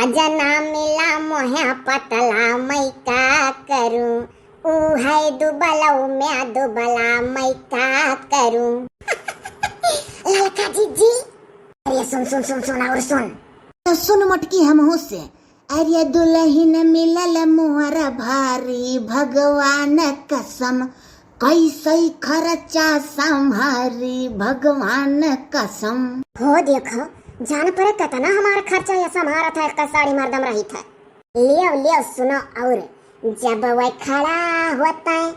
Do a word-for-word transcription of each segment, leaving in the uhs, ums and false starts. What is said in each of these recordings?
जना मिला मोहे पतला, मैं का करूं? ऊ है दुबलऊ में दुबला, मैं का करूं? ललका जीजी, अरे सुन, सुन, सुन, सुन और सुन। तो सुन मोटकी हमहू से। अरे दुलहिन मिलल मोर भारी, भगवान कसम, कैसे खर्चा सम्हारी, भगवान कसम। हो देखो, जान परे कतना हमार खर्चा या सम्हारत है, का साड़ी मर्दम रहित है। लियो, लियो, सुनो और। जब वह खड़ा होता है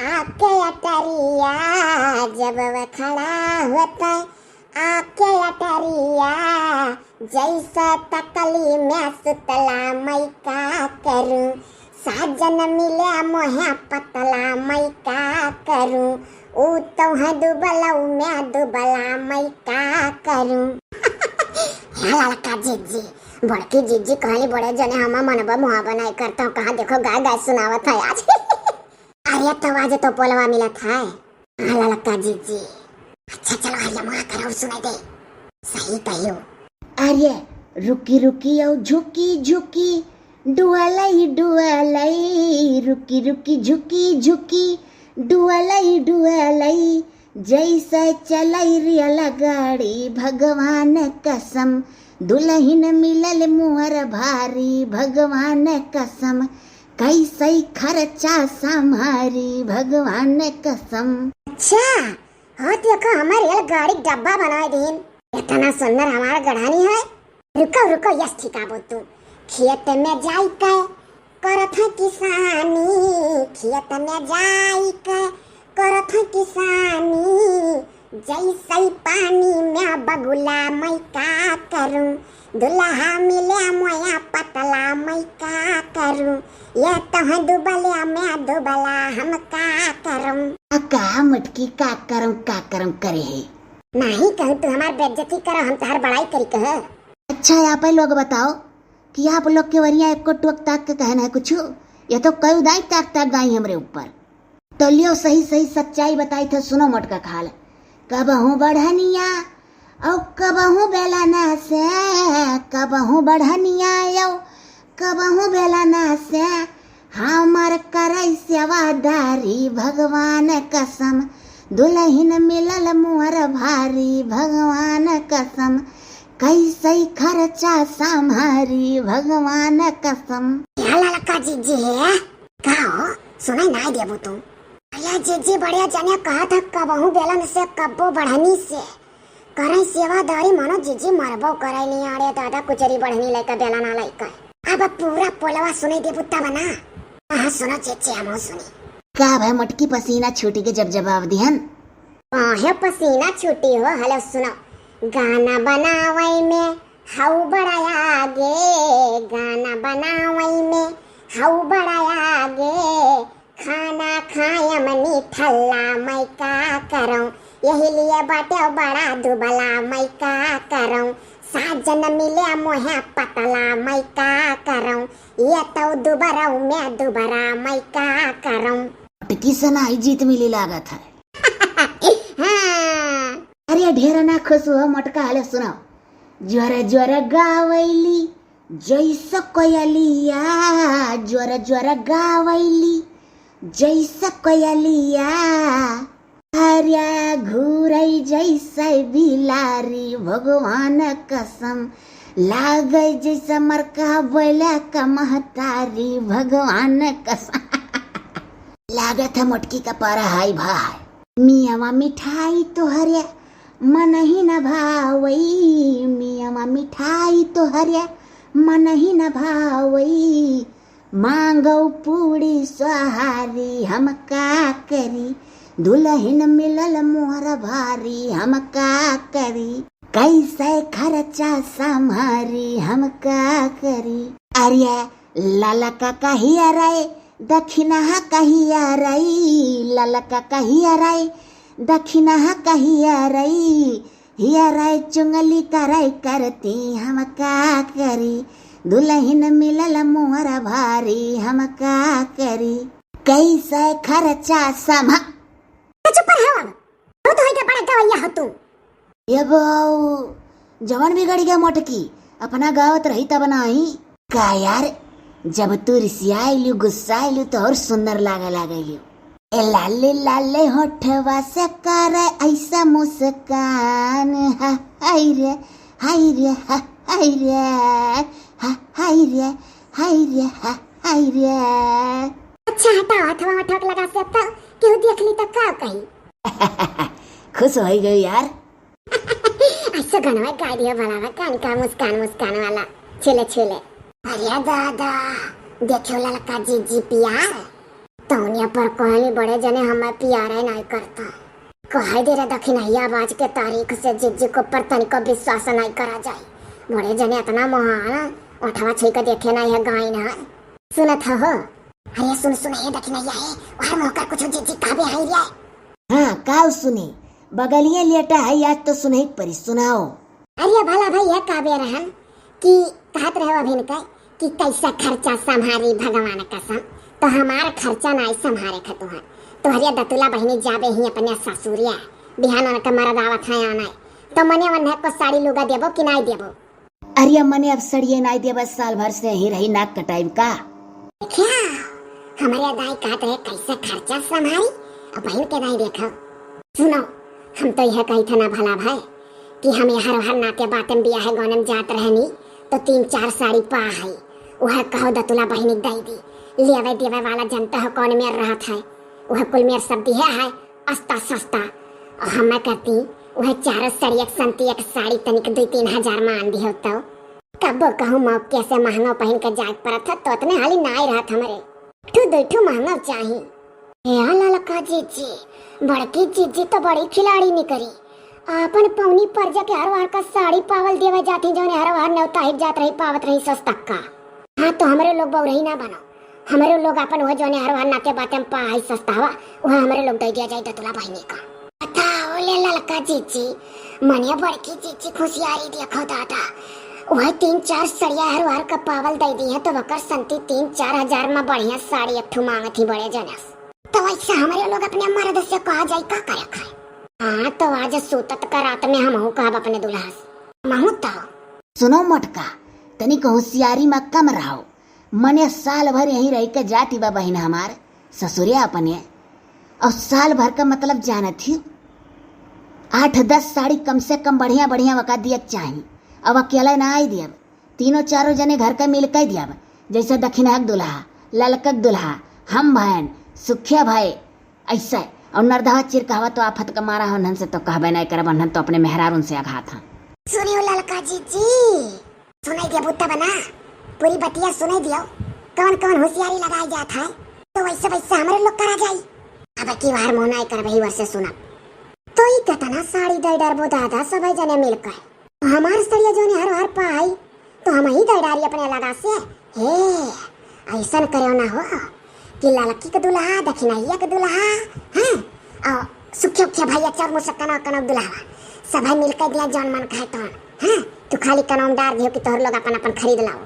आके अटरिया, जब वह खड़ा होता है आके अटरिया, जैसे तकली में सुतला, मैं का करूं? साजन मिले मोहे पतला, मैं का करूं? ऊ तो है दुबलऊ में दुबला, मैं का करूं? हे ललका जीजी, बड़की जीजी कहली बड़े जने हमा मनबा मुहाबा नहीं करता हूँ, कहाँ देखो गाय गाय सुनावत है आज। अरे तो आज तो पोलवा मिलत है। हाँ ललका जीजी। अच्छा चलो हरिया मुआ कर और सुनाई दे। सही कहियो। अरे रुकी रुकी औ झुकी झुकी, डुअलई डुअलई, रुकी रुकी झुकी झुकी, डुअलई डुअलई, जैसे चलई रेलगाड़ी, भगवान कसम, दुलहिन मिलल मोर भारी, भगवान कसम, कैसे खर्चा सम्हारी, भगवान कसम। अच्छा, हाँ देखो हमार रेलगाड़ी डब्बा बनाए दीन। इतना सुंदर हमार गढ़ानी है। रुको रुको, यस ठिकाबो तू। खेत में जाई के करत है किसानी, खेत में जाई के करत है किसानी, जैसे पानी में बगुला, मैं का करूं? दुल्हा मिले मोया पतला, मैं का करूं? ये तो है दुबलिया में दुबला, हम का करूं? आ का मोटकी का करम, का करम करे है? नहीं कहूं तू हमार बेइज्जती करो, हम तोहार बड़ाई करी कहे। अच्छा, आप लोग बताओ कि आप लोग के वरिया एको टोक ताक के कहना है कुछ? ये तो कई उदाई ताक ताक गाई हमरे ऊपर। तो लियो सही सही सच्चाई बताई थे, सुनो मोटका खाल। कबहूँ बढ़निया औ कबहूँ बेलना से, कबहूँ बढ़निया औ कबहूँ बेलना से, हमर करै सेवादारी भगवान कसम, दुलहिन मिलल मोर भारी भगवान कसम, कैसे खर्चा सम्हारी भगवान कसम। क्या ललका जीजी है? का हो? सुनाई नाई देबू तू? अरे जीजी बढ़िया जने कहत है कबहूँ बेलन से कब्बो बढ़नी से। करै सेवादारी मानो जीजी मरबो करै नहीं। अरे दादा कुचरी बढ़नी लैका बेलना लैका। अब पूरा पोलवा सुनाई देबू तब ना। हाँ सुनो चेचे हमहूँ सुनी। का भाई मोटकी पसीना छूटी के जब जवाब दिहन। काहे पसीना छूटी हो? हेलो सुनो, गाना बनावै में हऊ बड़ा आगे, गाना बनावै में हऊ बड़ा आगे, खाना खायम निठल्ला मैं का करौं, यही लिए बाटे बड़ा दुबला मैं का करौं, साजन मिले मोहे पतला मैं का करौं, ये तो दुबरऊ में दुबरा मैं का करौं। मोटकी से नाई जीत मिली लागत है। हाँ। अरे ढेर ना खुश हो मोटका, हले सुनाओ। ज्वर ज्वर गावैली जैसे कोयलिया, ज्वर ज्वर गावैली जैसे कोयलिया। अरे घूरै जैसे बिलारी भगवान कसम, लागै जैसे मरका बैला का महतारी भगवान कसम। लागत है मोटकी का पारा हाई भाई। मियावा मिठाई तोहरे मन ही न भावई, मियावा मिठाई तोहरे मन ही न भावई, मांगौ पूरी सोहारी हम का करी, दुलहिन मिलल मोर भारी हम का करी, कैसे खर्चा सम्हारी हम का करी। अरे ललका कहिया रे, दखिनहा कहिया रे, ललका कहिया रे, दखिनहा कहिया रे, हिया रे चुंगली करै करती हम का करी, दुलहिन मिलल मोर भारी हम का करी, कैसे खर्चा सम्हा। तो चुप रहो अब, बहुत होई के बड़ा गवैया हो तू। ये बाऊ, जवन बिगड़ गया मोटकी, अपना गावत रही तब नाही। का यार, जब तू रिसियाइलू, गुस्साइलू, तो और सुंदर लागे लागेलू। ए लाले लाले होठवा से करे ऐसा मुस्कान, हा, हाय रे, हाय रे, हा, हाय रे, हा, हाय रे, हाय रे, हा, हाय रे। अच्छा हटाओ, हथवा उठवा के लगा से तो केहू देख ली तो का कही? खुश हो गई यार। ऐसा गाना गाय दिया भला बा, कान का मुस्कान मुस्कान वाला, छेले छेले। अरे दादा, देखियो ललका जीजी पियार, तौनिया पर कहनी बड़े जने हमें पियारे नहीं करता। कहे दे रे दखिनहिया बाज के तारीख से जीजी को पर तनिको विश्वास नहीं करा जाए। बड़े जने इतना महान, ओठवा छुई के देखे नहीं है गाय ना। सुनत हो? अरे सुन सुन, ये दखिनहिया है, वहर मोकर कुछ जीजी कहबे है रे। हाँ, काउ सुनी, बगलिए लेटा है, आज तो सुनही के परी, सुनाओ। अरे भला भाई, यह कहबे रहन कि कहत रहे अभिन के कि कैसा खर्चा संभारी भगवान कसम, तो हमार खर्चा नाई संभारे खतुहन। तोहरे दतुला बहिनी जाबे ही अपने ससुरिया, बिहान उनका मरद आवत है आना, तो मने वन्हे को साड़ी लुगा देबो कि नाई देबो? अरे मने अब सड़िए नाई देबे, साल भर से ही रही नाक कटाइब का। देखिया, हमरे दाई कहत रहे कैसे खर्चा संभारी, अब बहिन के दाई देखो। सुनो, हम तो यह कही थे ना भला भाई कि हम यहाँ हर नाते बातें बियाहे गौने में जात रहनी तो तीन चार साड़ी पा है, वह कहो दतुला बहिनी दे दी, लेवे देवे वाला जनता हो कौन मेर रहत है, वह कुल मेर सब दिहे है अस्ता सस्ता। और हमें कहती वह चारों साड़ी एक संती एक साड़ी तनिक दुई तीन हजार मान दिहो तो कब्बो कहूँ मौके से महंगा पहन के जाए के पड़त है, तो उतने हाली नाई रहत हमरे। ठू दुई ठू महंगा चाही। हे आ ललका जीजी, बड़की जीजी तो बड़ी खिलाड़ी निकरी। आपन पौनी परजा के हर वार का साड़ी पावल देवे जाती, जौने हर वार नेवता हिट जात रही, पावत रही सस्ता का। हाँ, तो हमरे लोग बौरही ना बनो, हमरे लोग आपन वह जौने हर वार नाते बाते में पा है सस्ता हवा, वह हमरे लोग दे दिया जाए दतुला बहिनी का। बताओ ले ललका जीजी, मने बड़की जीजी खुशियारी देखो दादा, वह तीन चार सड़िया हर वार का पावल दे दी है, तो वकर संती तीन चार हजार में बढ़िया साड़ी एक ठू मांगत ही बड़े जनस। तो वैसे हमरे लोग अपने मर्द से कहा जाई का करे खाए। हाँ, तो आज सूतत का रात में हमहू कहब अपने दुल्हा से, हमहू तो। सुनो मोटका, तनिक होशियारी में कम रहो, मने साल भर यहीं रह के जाती बा बहिन हमार ससुरे अपने, और साल भर का मतलब जानत ही, आठ दस साड़ी कम से कम बढ़िया बढ़िया वका दिए के चाही। अब अकेले ना आई दियब, तीनों चारों जने घर का मिल के दियब, जैसे दखिनहक दुल्हा, ललकक दुल्हा, हम भयन, सुखिया भाई, ऐसे। और नरदहवा चिरकहवा तो आफत का मारा हो, उन्हन से तो कहबे नहीं करब, उन्हन तो अपने मेहरारून से अघात हैं। सुनियो ललका जीजी, सुनाई दिया बुत्ता बना, पूरी बतिया सुनाई दियो, कौन कौन होशियारी लगाई जात है, तो वैसे वैसे हमरे लोग करा जाई। अब की बार मोहनाई करबही वर्षे सुनब। तो ई केतना साड़ी दे डरबो दादा, सबै जने मिलकर। हमार सड़िया जोने हर हर पाई, तो हम ही दे डारी अपने लगा से। हे, ऐसन करो ना हो कि लड़की के दुल्हा, दखिनैया के दुल्हा, हैं, और सुखे उखे भैया चार मुसक्कना कनौ दुल्हा, सबै मिलकर दिया जौन मन कहे तौन, हैं, तू खाली कनौ में डार दियो कि तोहर लोग अपन अपन खरीद लाओ।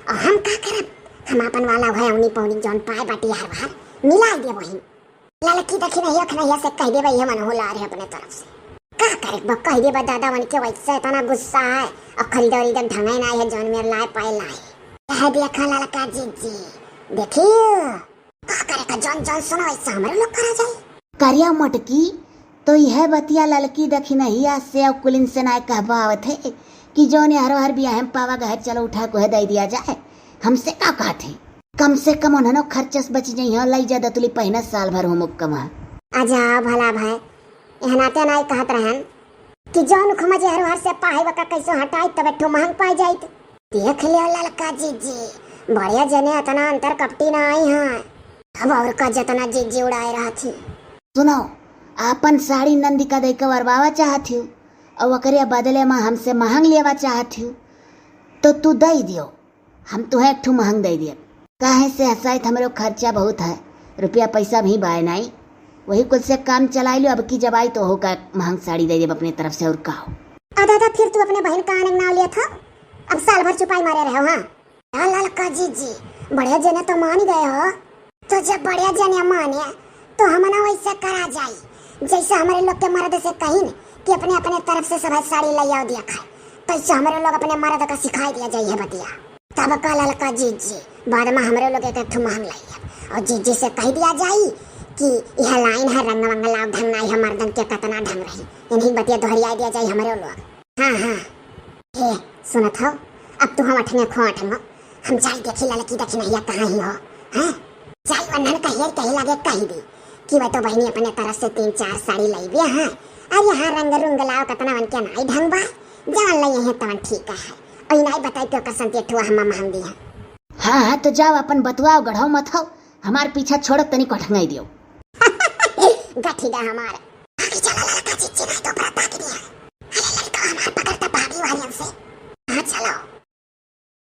और हम का करब? हम अपन वाला है उनी पौनी जौन पाए बाटी हर बार मिला दे वही। लड़की दखिनैया खनैया से कह देबे, ये मन हो ला रहे अपने तरफ से। का करे बा, कह देबे दादा, उनके वैसे इतना गुस्सा है, और खरीदो खरीदो ढंगे ना है, जौन मेरे लाए पाए लाए। यह देखा ललका जीजी, देखियो, का करे का जौन जौन सुनो वैसे हमरो लोग करा जाए। करिया मोटकी, तो यह बतिया ललकी दखिनैया से और कुलिन से ना कहबा आवत है कि जौन हर हर बियाह में पावा गहे, चलो उठा को है दे दिया जाए, हमसे का कहत है? कम से कम उन्हनो खर्चस बच जइहैं, लई जा दतुली पहिना साल भर हो मुक्कमा। आ जा भला भाई, एहनाते नाई कहत रहन कि जौन उखमा जे हर हर से पाही वका कैसो हटाई तब एक ठो महंग पाई जाइत। देख लियो ललका जीजी, बड़े जने अतना अंतर कपटी ना आई हैं। अब और का जतना जीजी उड़ाए रहत ही। सुनो, आपन साड़ी नंदी का दे के वरवावा चाहत हियो, और ओकरे बदले में हमसे महंग लेवा चाहत हियो, तो तू दे दियो। हम तुहे एक ठो महंग दे दिए, काहे से हसाइत हमरो खर्चा बहुत है, रुपया पैसा भी बाय नाई, वही कुल से काम चलाई लो। अब की जब आई तो हो का महंग साड़ी दे देब अपने तरफ से, और का हो। आ दादा, फिर तू अपने बहन का आने के नाव लिया था, अब साल भर चुपाई मारे रहे हो। हाँ, हाँ ललका जीजी, बड़े जने तो मान गए हो, तो जब बड़े जने माने तो हमना वैसे करा जाई, जैसे हमारे लोग के मर्द से कहिन कि अपने अपने तरफ से सबै साड़ी ले आओ दिया खाए, तैसे हमारे लोग अपने मर्द का सिखाई दिया जाई है बतिया। तब का ललका जीजी, बाद मा हमरे लोग एक एक ठो महंग लाई। और जीजी से कहि दिया जाई कि यह लाइन है, रंग वंग लाव ढंग नाई है, मर्दन के कतना ढंग रही। इन्हीं बतिया दोहरिया दिया जाई हमरे लोग। हाँ, हाँ। हे, सुनत हो, अब तू हम अठंगे खो अठंगो, हम जाई देखी ललकी दखिनहिया कहाँ ही हो, हैं? जाई वन्हन का हेर कही लगे कहि दी कि वह तो बहिनी अपने तरफ से तीन चार साड़ी लइबे हैं। अरे हाँ, रंग रुंग लाव कतना उनके नाई ढंग बा, जवन लइहे तवन ठीक है। और नाई बताई कि ओकर संती एक ठो हम्मा महंग दी है। हाँ, हाँ, तो जाओ अपन बतुआओ, गढ़ाओ मत हो, हमार पीछा छोड़ो तनी कठंगाई दियो। गठी दा हमार। आगे चला ललका जीजी, नाई तो बरता के दिया। अरे ललका हमार पकड़ता भाभी वारियन से। हाँ, चलो।